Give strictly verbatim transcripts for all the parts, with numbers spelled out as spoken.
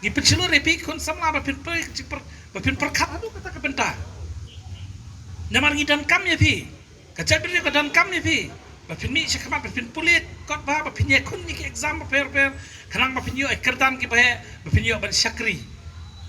Ngi pynshlur ïa phi khun samla ba phin poi ka jingpyr-, ba phin pyrkhat haduh kata ka bynta. Namar ngi donkam ïa phi. Ka jaitbynriew ka donkam ïa phi. Ba phin mih shakhmat, ba phin pule kot bha, ba phin ïakhun ïa ki exam bapher bapher. Khnang ba phin ïoh ïa ki kyrdan kiba heh, ba phin ïoh ban shakri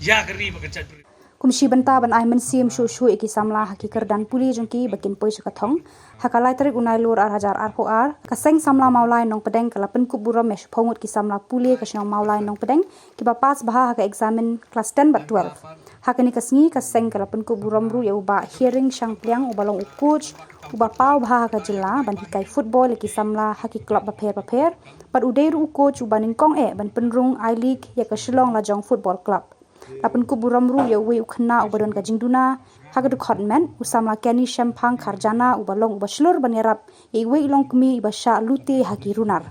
ïa ka ri bad ka jaitbynriew. Kum shi bynta ban ai mynsiem shuh shuh ïa ki samla ha ki kyrdan pule jong ki ba kin poi sha ka thong, ha ka lai tarik u Nailur ar hajar arphew ar, ka Seng Samla Mawlai Nongpdeng ka la pynkup burom ïa shiphew ngut ki samla pule ka shnong Mawlai Nongpdeng kiba pass bha ha ka eksamin klas ten bad twelve. Ha kane ka sngi ka seng ka la pynkup burom ruh ïa u Bah Hiaring Shangpliang uba long u coach uba paw bha ha ka jylla ban hikai football ïa ki samla ha ki club bapher bapher, bad u dei ruh u coach uba nyngkong eh ban pynrung I-League ïa ka Shillong Lajong Football Club. La pynkup burom ruh ïa uwei u khynnah uba don ka jingduna ha ka dkhot met, u samla Kenny Shemphang Kharjana uba long uba shlur ban ïarap ïa iwei i longkmie iba shah lute ha ki runar.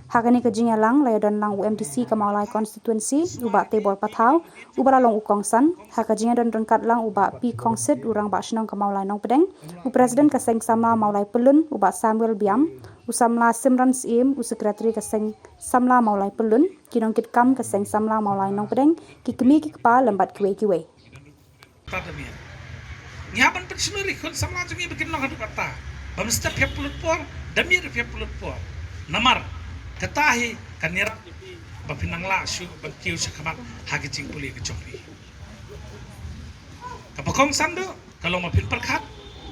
Ha kane ka jingïalang la ïadon lang u M D C ka Mawlai Constituency, u Bah Teibor Pathaw, uba la long u kongsan. Ha ka jingïadon ryngkat lang u Bah P Khongsit, u Rangbah Shnong ka Mawlai Nongpdeng, u President ka Seng Samla Mawlai Pyllun, u Bah Samuel Biam, u samla Simran Syiem, u Secretary ka Seng Samla Mawlai Pyllun, ki nongkitkam ka Seng Samla Mawlai Nongpdeng, ki kmie ki kpa lem bad kiwei kiwei. Ta da miet. Ngi hap ban pynshlur ïa ki khun samla jong ngi ba kin long haduh katta. Ba mynstep phi hap pynlut por, da miet phi hap pynlut por. Namar kata hi kan ïarap ïa phi ba phin nang lah shuh ban kiew shakhmat ha ka jingpule ka jong phi. Kaba kongsan duh ka long ba phin pyrkhat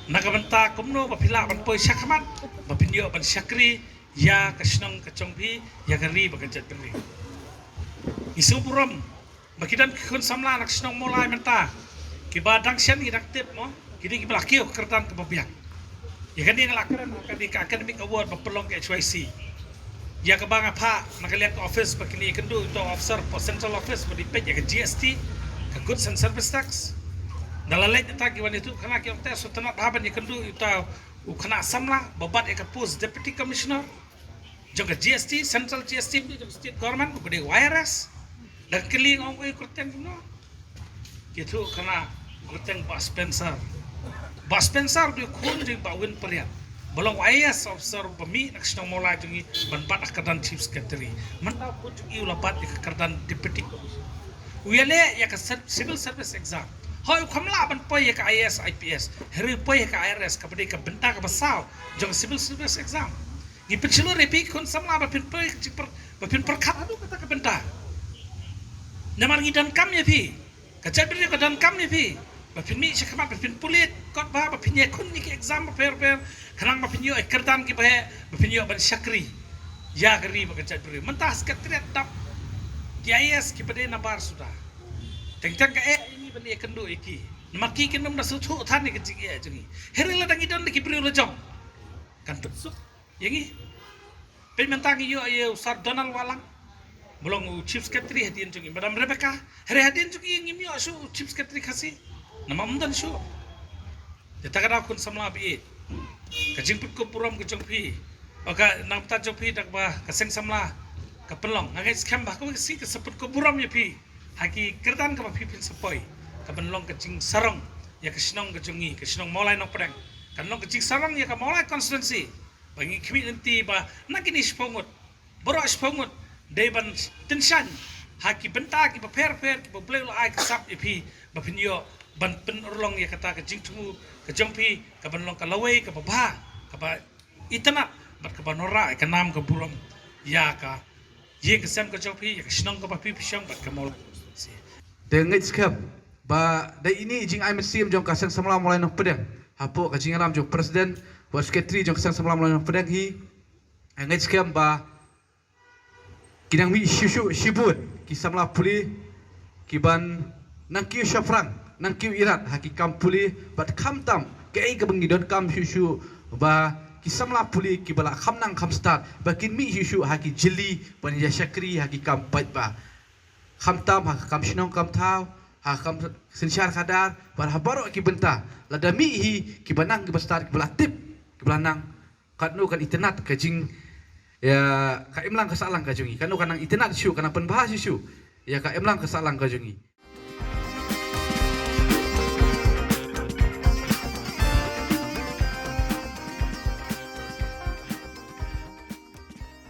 na ka bynta kumno ba phi lah ban poi shakhmat, ba phin ïoh ban shakri ïa ka shnong ka jong phi, ïa ka ri bad ka jaitbynriew. Ngi sngewburom ba ki don ki khun samla na ka shnong Mawlai mynta kiba dang shen, ki dang tip mo, ki dei kiba la kiew ka kyrdan kaba biang. Ïa kane nga la kren ha kane ka academic award ba pynlong ka H Y C. Ïa kaba nga phah na ka liang ka office ba kin ïakynduh ïa uta u officer hapoh central office ba dei peit ïa ka G S T, ka goods and service tax. Da la leit ïa uta ki wan ïathuh khana ki ong te sngewtynnat bha ban ïakynduh ïa uta u khynnah samla ba bat ïa ka post deputy commissioner jong ka G S T, central G S T, jong ka state government, uba dei u I R S. Da kylli nga ong, oi, kyrteng kumno? Ki ïathuh khana kyrteng Bah Spencer. Bah Spencer u dei u khun jong i Bah Win Pariat ba long I A S officer ba mih na ka shnong Mawlai jong ngi ban bat ha ka kyrdan chief secretary. Mynta u khun jong i u la bat ïa ka kyrdan deputy commissioner. U ïaleh ïa ka ser-, civil service exam. Hooid, u kham lah ban poi ïa ka I A S, I P S. Hynrei u poi ïa ka I R S, kaba dei ka bynta kaba saw jong ka civil service exam. Ngi pynshlur ïa phi khun samla ba phin poi, ba phin pyrkhat haduh kata ka bynta. Namar ngi donkam ïa phi. Ka jaitbynriew ka donkam ïa phi. Ba phin mih shakhmat, ba phin pule kot bha, ba phin ïakhun ïa ki exam bapher bapher. Khnang ba phin ïoh ïa ki kyrdan kiba heh, ba phin ïoh ban shakri ïa ka ri bad ka jaitbynriew. Mynta ha Secretariat dap ki I A S kiba dei nabar suda. Teng teng ka eh ïa ngi ban ïakynduh ïa ki. Namar ki kin ym da sngewthuh than ïa ka jingeh jong ngi. Hynrei lada ngi don da ki briew la jong, kan pynsuk ïa ngi. Peit mynta ngi ïoh ïa u Sir Donald Wahlang ba long u Chief Secretary hadien jong ngi, Madam Rebecca. Hynrei hadien jong ngi ngim ïoh shuh u Chief Secretary Khasi. Namar ym don shuh. Te kata ka daw khun samla ba ïeit, ka jingpynkup burom ka jong phi, o ka nangta jong phi da kaba ka seng samla ka pynlong, nga ngeit skhem ba ha kawei ka sngi kan sa pynkup burom ïa phi ha ki kyrdan kaba phi phin sa poi, ka ban long ka jingsarong ïa ka shnong ka jong ngi, ka shnong Mawlai Nongpdeng. Kan long ka jingsarong ïa ka Mawlai constituency. Ba ngi khmih lynti ba na kine shiphew ngut, baroh shiphew ngut, dei ban tyngshaiñ ha ki bynta kiba pher pher kiba U Blei u la ai ka sap ïa phi, ba phin ïoh ban pynurlong ïa kata ka jingthmu ka jong phi, ka ban long ka lawei kaba bha, kaba itynnad bad kaba wanrah ïa ka nam ka burom ïa ka ïing ka sem ka jong phi, ïa ka shnong kaba phi phi shong bad ka Mawlai. Te ngeit skhem ba da ine i jingai mynsiem jong ka Seng Samla Mawlai Nongpdeng, hapoh ka jingïalam jong President bad Secretary jong ka Seng Samla Mawlai Nongpdeng hi, ngeit skhem ba ki nang mih shuh shuh shibun ki samla pule ki ban nang kiew shaphrang, nang kiew irat ha ki kam pule, bad khamtam kaei kaba ngi donkam shuh shuh ba ki samla pule kiba la kham nang kham stad ba kin mih shuh shuh ha ki jylli ban ïa shakri ha ki kam paidbah. Khamtam ha ka kam shnong kam thaw, ha ka kam synshar khadar, bad ha baroh ki bynta. Lada mih hi kiba nang kiba stad, kiba la tip, kiba la nang, katno kan itynnad ka jing, ïa ka imlang ka sahlang ka jong ngi. Katno kan nang itynnad shuh, kan nang pynbha shuh shuh ïa ka imlang ka sahlang ka jong ngi.